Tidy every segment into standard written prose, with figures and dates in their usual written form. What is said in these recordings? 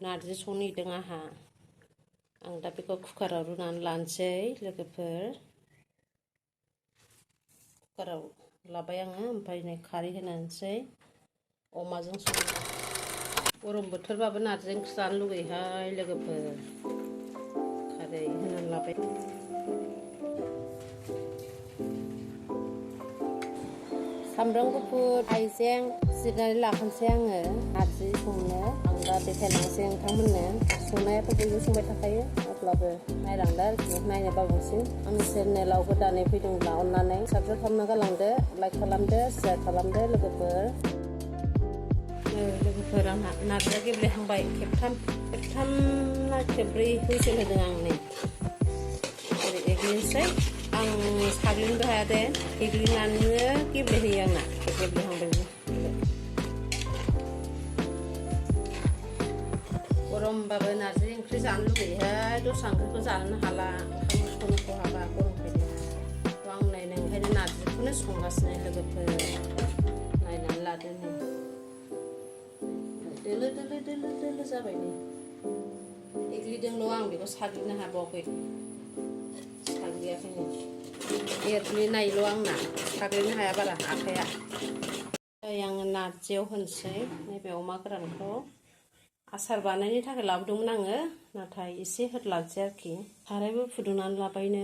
नार्जि संनो नागिरदों आंहा आं दा बेखौ कुकाराव रुनानै लानोसै लोगोफोर कुकाराव लाबाय आङो ओमफ्राय नै खारै होनानैसै अमाजों संनो गरम बोथोरबाबो नार्जि ओंख्रि जानो लुगैयोहाय लोगोफोर खारै होनानै लाबाय सामब्राम गुफुर हाइजें जिरनानै लाखानोसै आङो नार्जि संनो आं दा देखायलांनोसै नोंथांमोननो संनायाथ' बयबो संबाय थाखायो अब्लाबो नायलांदो आरोखि नायनो बावगोनसिम आंनि चेनेलाव गोदानै फैदोंब्ला अननानै साबस्क्राइब खालामना गालांदो लाइक खालामदो शेयार खालामदो लोगोफोर आंहा नार्जिया गेब्लेहांबाय खेबथाम ना खेबब्रै हुइसेल होदों आं नै ओरै एग्लिनोसै आं साग्लिनोबो हाया दे एग्लिनानैनो गेब्लेहोयो आंना गेब्लेहांबायबो गरमबाबो नार्जि ओंख्रि जानो लुगैयोहाय दस्रा ओंख्रिखौ जानोनो हाला ओंखाम संनो हाबा गरम फैदों आं नायनो ओंखायनो नार्जिखौनो संगासिनो लोगोफोर नायनानै लादो नै दोलो दोलो दोलो दोलो जाबाय नै एग्लिदोंल' आं बेखौ साग्लिनो हाबावाखै साग्लियाखै नै एरग्लिनायल' आंना साग्लिनो हाया बारा आखाइया आङो नार्जियाव होनोसै नैबे अमा गोरानखौ आसार बानायनो थाखाय लाबोदोंमोन आङो नाथाय एसे होदलानोसै आरोखि सारायबो फुदुंनानै लाबाय नै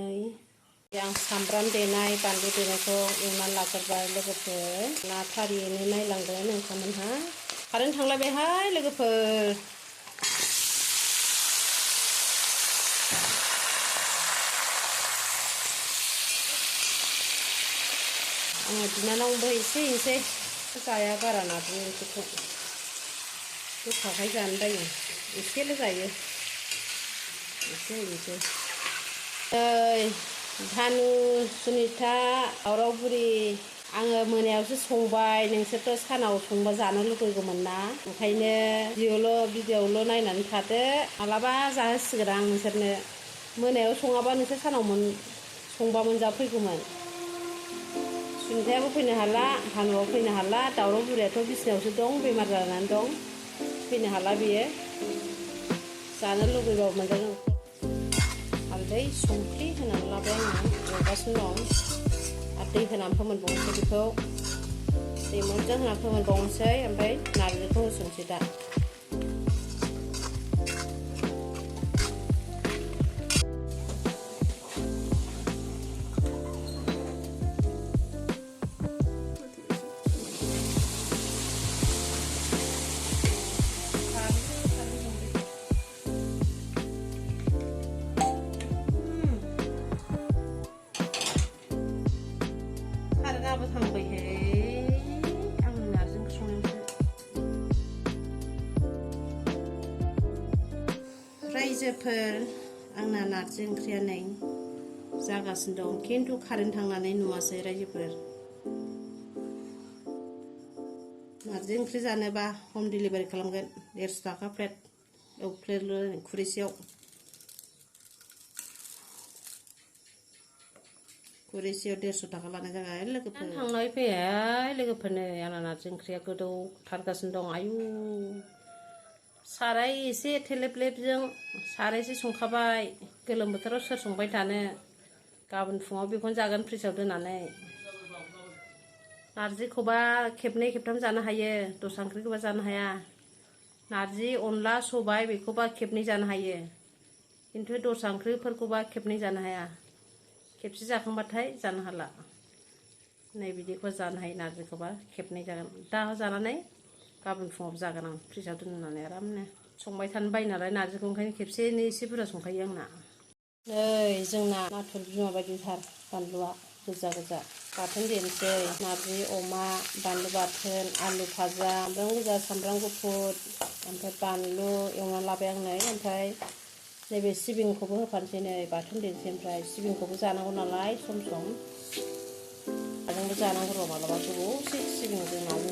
आं सामब्राम देनाय बानलु देनायखौ एवनानै लाग्रोबाय लोगोफोर ना फारियैनो नायलांदों नोंथांमोनहा कारेन्ट थांलायबायहाय लोगोफोर आङो बिनानावनोबो एसे जाया बारा नार्जि ओंख्रिखौ गोखाखाय जानो बायो एसेल' जायो एसे होनोसै भानु सुनिता दावराव बुरि आङो मोनायावसो संबाय नोंसोरथ' सानाव संबा जानो लुगैगौमोन ना ओंखायनो भिडिअ'ल' नायनानै थादो मालाबा जाहोसिगोन आं नोंसोरनो मोनायाव सङाबा नोंसोर सानाव संबा मोनजाफैगौमोन सुनितायाबो फैनो हाला भानुआबो फैनो हाला दावराव बुरियाथ' बिसिनायावसो दं बेमार जानानै दं फैनो हाला बियो जानो लुगैबाबो मोनजागोन हालदै संख्रि होनानै लाबाय आङो एवगासिनो दं आरो दै होनानै फोमोनबावनोसै बेखौ दै मोजां होनानै फोमोनबावनोसै ओमफ्राय नार्जिखौ होसनसै दा रायजोफोर आंना नार्जि ओंख्रिया नै जागासिनो दं खिन्थु कारेन्ट थांनानै नुवासै रायजोफोर नार्जि ओंख्रि जानोबा हम डिलिभारि खालामगोन 150 थाखा प्लेट प्लेटल' खुरैसेयाव खुरैसेयाव 150 थाखा लानाय जागोन लोगोफोर थांनाय फैयाय लोगोफोरनो आंना नार्जि ओंख्रिया गोदौथारगासिनो दं आयु साराय एसे थेलेबलेबजों सारायसे संखाबाय गोलोम बोथोराव सोर संबाय थानो गाबोन फुङाव बेखौनो जागोन फ्रिजआव दोननानै नार्जिखौबा खेबनै खेबथाम जानो हायो दस्रा ओंख्रिखौबा जानो हाया नार्जि अनला सबाय बेखौबा खेबनै जानो हायो खिन्थु दस्रा ओंख्रिफोरखौबा खेबनै जानो हाया खेबसे जाखांबाथाय जानो हाला नै बिदिखौ जानो हायो नार्जिखौबा खेबनै जागोन दा जानानै गाबोन फुङाव जागोन आं फ्रिजआव दोननानै आरामनो संबाय थानो बायो नालाय नार्जिखौ ओंखायनो खेबसेनो एसे बुरजा संखायो आंना नै जोंना नाथुर बिमा बायदिथार बानलुआ गोजा गोजा बाथोन देनोसै नार्जि अमा बानलु बाथोन आलु भाजा सामब्राम गोजा सामब्राम गुफुर ओमफ्राय बानलु एवनानै लाबाय आं नै ओमफ्राय नैबे सिबिंखौबो होफानोसै नै बाथोन देनोसै ओमफ्राय सिबिंखौबो जानांगौ नालाय सम सम नाजोंबो जानांगौ र' मालाबा गोबावसै सिबिंजों नाजों